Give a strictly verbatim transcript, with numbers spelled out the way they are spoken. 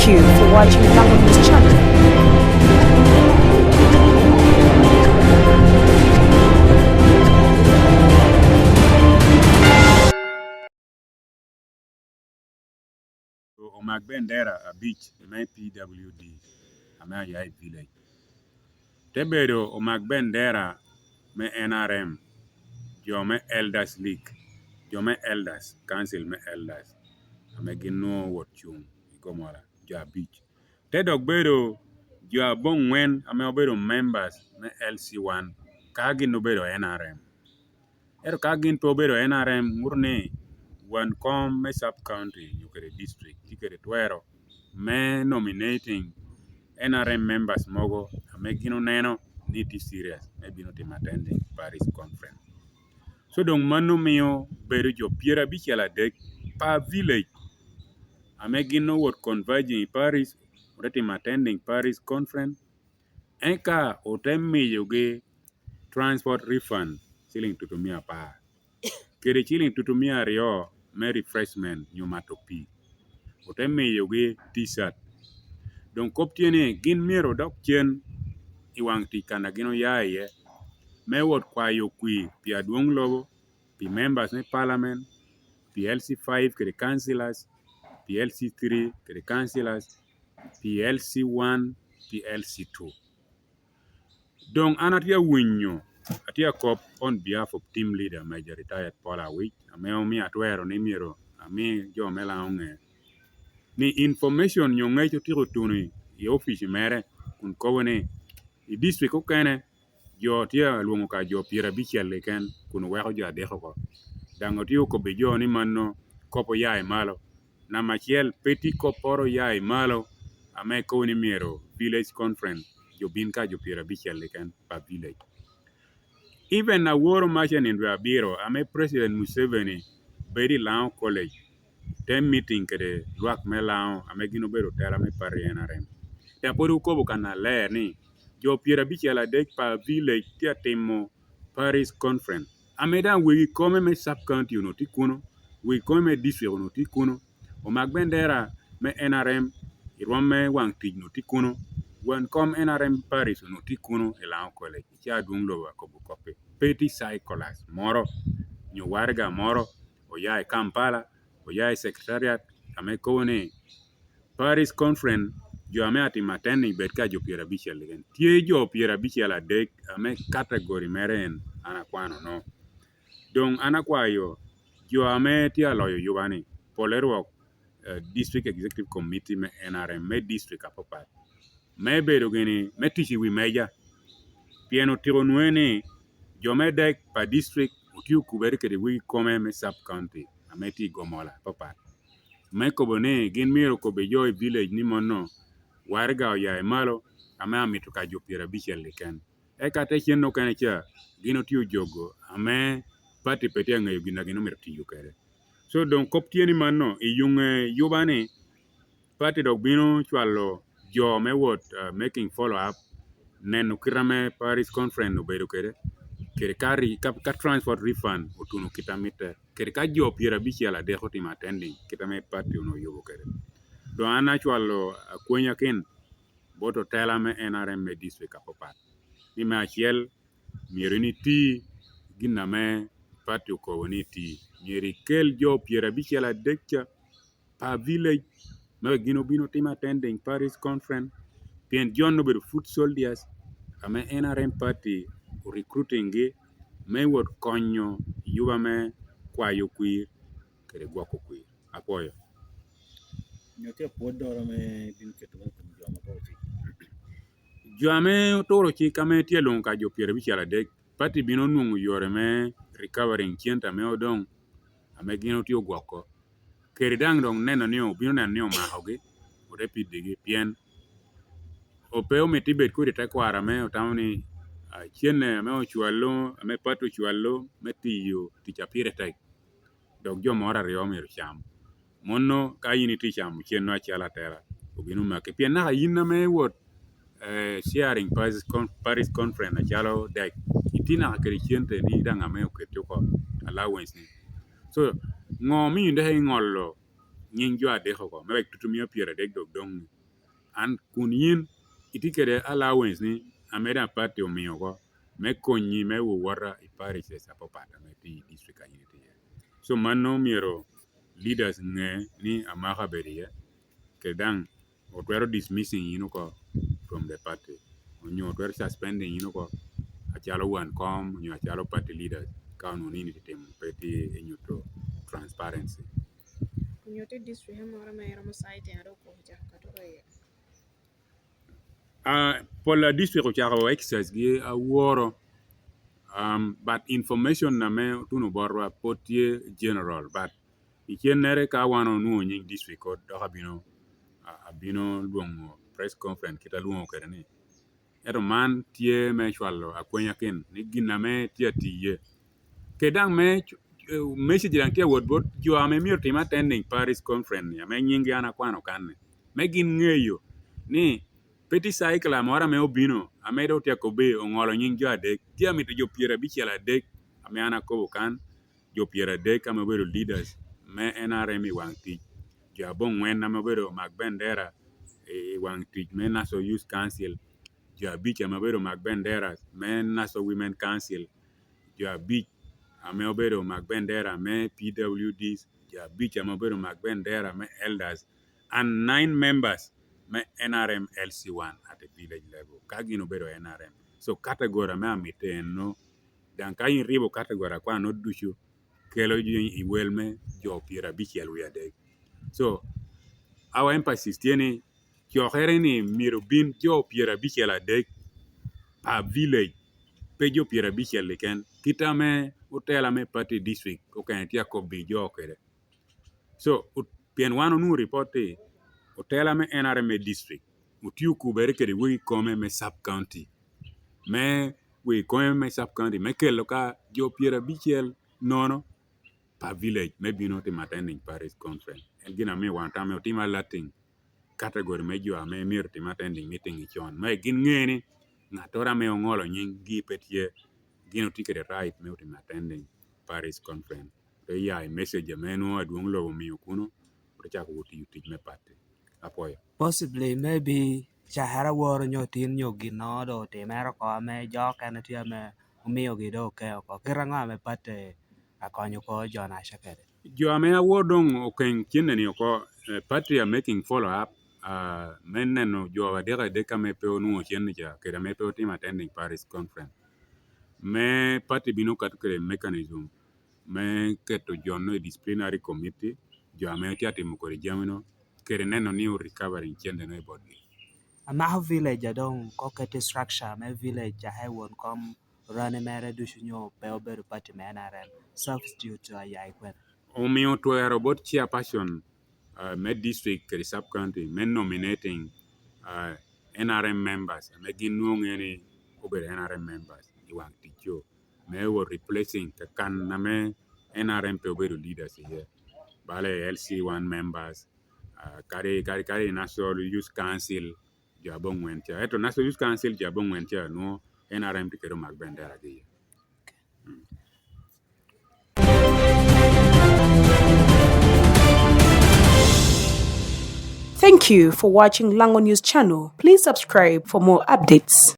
Thank you for watching Lango News Channel. Omak bendera abic me P W D ame Ayai Village. Te bedo omak bendera me N R M, jo me Elders League, jo me Elders, Council me Elders, ame gin nwoŋo wot cuŋ i Gomola, jo abic. Te dok bedo jo aboŋwen ame obedo members me L C one, ka gin obedo N R M. Ento ka gin pe obedo N R M, ŋuto ni wan kom me sub county nyo kede district tye kede twero me nominating N R M members mogo ame gin oneno ni tye serious me bino timo attending parish conference. So doŋ mano mio bedo jo pyerabicel adek per village ame gin owot converging i parish, ote timo attending parish conference, eka ote miyogi transport refund ciliŋ tutumia apar, kede ciliŋ tutumia aryo me refreshment nyo mato pii. Ote miyogi T-shirt. Doŋ kop tye ni gin myero odok cen i waŋ tic kan a gin oya iye, me wot kwayo kwir pi adwoŋ lobo, pi members me parliament, pi L C five kede councillors, pi L C three kede councillors, pi L C one, pi L C two. Doŋ an atye awinyo, atye akop on behalf of team leader Major Retired Paul Awic, ame omio atwero ni myero ami jo me Laŋo ŋe ni information nyo ŋec otyeko tuno i opic mere kun kobo ni i district okene jo tye alwoŋo ka jo pyerabicel keken kun oweko jo adek oko. Daŋ otye okobbi jo ni mano kop oya i malo. Namba acel, pe tye kopporo oya i malo ame kobo ni myero village conference jo bin ka jo pyerabicel keken per village. Even aworo maca nino dwe abiro ame President Museveni bedo i Laŋo College, te meeting kede lwak me Laŋo ame gin obedo tela me party N R M. Dok pwod okobo kan aler ni jo pyerabicel adek per village tye atimo parish conference, ame daŋ wegi kome me sub county onwoŋo tye kuno, wegi kome me district onwoŋo tye kuno, omak bendera me N R M i rwom me waŋ tic onwoŋo tye kuno, wan kom N R M parish onwoŋo tye kuno i Laŋo College, i caa adwoŋ lobo akobo koppi. Pe tye circulars moro nyo waraga moro oya i Kampala, oya i secretariat ame kobo ni parish conference jo ame atimo attending bed ka jo pyerabicel keken. Tye jo pyerabicel adek ame category mere en an akwano no. Doŋ an akwayo jo ame tye aloyo yuba ni, pole rwok, eh, District Executive Committee me N R M me district apapat, me bedo gini me tic i wi meja, pien otyeko nwoŋe ni jo me dek pa district otye okubere kede wegi kome me sub county ame tye i Gomola apapat, me kobo ni gin myero okobbe jo i village ni mono waraga oya i malo ame amito ka jo pyerabicel keken. Eka te cen okene ca, gin otye ojogo ame pati pe tye aŋeyo gin a gin omito tiyo kede. So doŋ kop tye ni mano, i yuŋe yuba ni, pati dok bino cwalo jo me wot, uh, making follow up, neno kit ame parish conference obedo kede, kede ka, ri- ka, ka transport refund otuno kit a mitte, kede ka jo pyerabicel adek otimo attending kit ame pati onwoŋo oyubo kede. Doŋ an acwalo akwenya kin bot otela me N R M me district apapat, ni me acel, myero in iti gin ame pati okobo ni iti. Myero ikel jo pyerabicel adek ca per village, me gin obin otim attending parish conference, pien jo-nu obedo foot soldiers ame N R M party o recruiting gi me wot konyo yuba me kwayo kwir kede gwoko kwir. Apwoyo. Nyo tye apwoddoro me bino keto me kom jo ma toro cik? Jo ame oturo cik ame tye alwoŋo ka jo pyerabicel adek, pati bino nwoŋo yore me recovering cente ame odoŋ, ame gin otye ogwoko. Kede daŋ doŋ neno ni obino neno ni omakogi, ote piddigi, pien ope omito ibed kodi i tekwaro ame otamo ni, ah, cene ame ocwalo, ame pati ocwalo me tiyo tic a pire tek, dok jo moro aryo myero ocam. Mono ka in itye camo cen-nu acel atela, obino maki. Pien naka in ame iwot, eh, sharing parish con-, parish conference acalo dek, itye naka kede cente ni daŋ ame oketi oko, allowance ni. So, ŋo omio in dok iŋolo nying jo adek oko, me wek tutumia pyeradek dok doŋ. An kun yin itye kede allowance ni ame daŋ party omio oko, me konyi me wowota i parishes apapat ame tye i district a yin itye iye. So mano myero leaders ŋe ni amaka abedo iye, kede daŋ otwero dismissing yin oko from the party, onyo otwero suspending yin oko acalo wan kom, onyo acalo party leaders, ka onwoŋo ni in itye timo, pe tye inyuto transparency. Onyo tye district moro ame iromo cite ado koko ca ka tuko iye? Ah, pol a district ocako exercise gi aworo, um, but information ame otuno botwa pwod tye general, but icennere ka wan onwoŋo nying district kot, dok abino, a-, abino lwoŋo press conference kit alwoŋo kede ni. Ento man tye me cwalo akwenya kin ni gin ame tye atiye. Kede daŋ me cu-, eh, message daŋ tye awot bot jo ame myero tim attending parish conference ni, ame nyinggi an akwano kan ni. Me gin ŋeyo ni pe tye cycle moro ame obino, ame dok tye akobe oŋolo nying jo adek. Tye amito jo pyerabicel adek ame an akobo kan, jo pyeradek ame obedo leaders me N R M i waŋ tic, jo aboŋwen ame obedo omak bendera i, i waŋ tic me National Youth Council, jo abic ame obedo omak bendera me National Women Council, jo abic ame obedo omak bendera me P W Ds, jo abic ame obedo omak bendera me elders, and nine members me N R M L C one at the village level, ka gin obedo N R M. So category ame amitte enno, daŋ ka in ribo category akwano ducu, kelo jo i wel me jo pyerabicel wie adek. So, our emphasis tye ni cokere ni myero bin jo pyerabicel adek pa village, pe jo pyerabicel keken, kit ame otela me party district okene tye akobbi jo kede. So, ot-, pien wan onwoŋo ripot ni otela me N R M me district otio kubere kede wegi kome me sub county, me wegi kome me sub county, me kelo ka jo pyerabicel nono pa village me bino timo attending parish conference. En gin ame wan tamo otim alerting category me jo ame myero tim attending meeting i con. Me gin ŋe ni ŋattoro ame oŋolo nying gi pe tye, gin otye kede right me otim attending parish conference. Te ya i message ame nwoŋo adwoŋ lobo omio kuno, ote cako wot tiyo tic me party. Apwoyo. Possibly, maybe, cakere aworo nyo tin nyo ginnoro doŋ otimere oko ame jo okene tye ame omiogi doŋ oke oko. Kit aŋo ame party akonyo oko jo naca kede? Jo ame awor doŋ okeny cenneni oko, eh, party are making follow up, ah, me neno jo adek adek ame pe onwoŋo cenne ca, kede ame pe otimo attending parish conference. Me party bino kato kede mechanism me keto jo-nu i disciplinary committee, jo ame tye atimo kodi jami-nu, kede neno ni o recovering cente-nu i botgi. Amako village a doŋ koket i structure me village, aka i won kom orani mere ducu nyo pe obedo party me N R M, substitute aya i kwene? Omio twero bot chairperson, ah, me district kede sub county me nominating, ah, N R M members, ame gin nwoŋo ŋe ni obedo N R M members i waŋ ticco, me wot replacing kakan ame N R M pe obedo leaders iye. Bale L C one members, ah, kadi, kadi, kadi National Youth Council, jo aboŋwen ca. Ento National Youth Council jo aboŋwen ca nwoŋo N R M tye kede omak benderagi iye. Mm. Thank you for watching Lango News Channel. Please subscribe for more updates.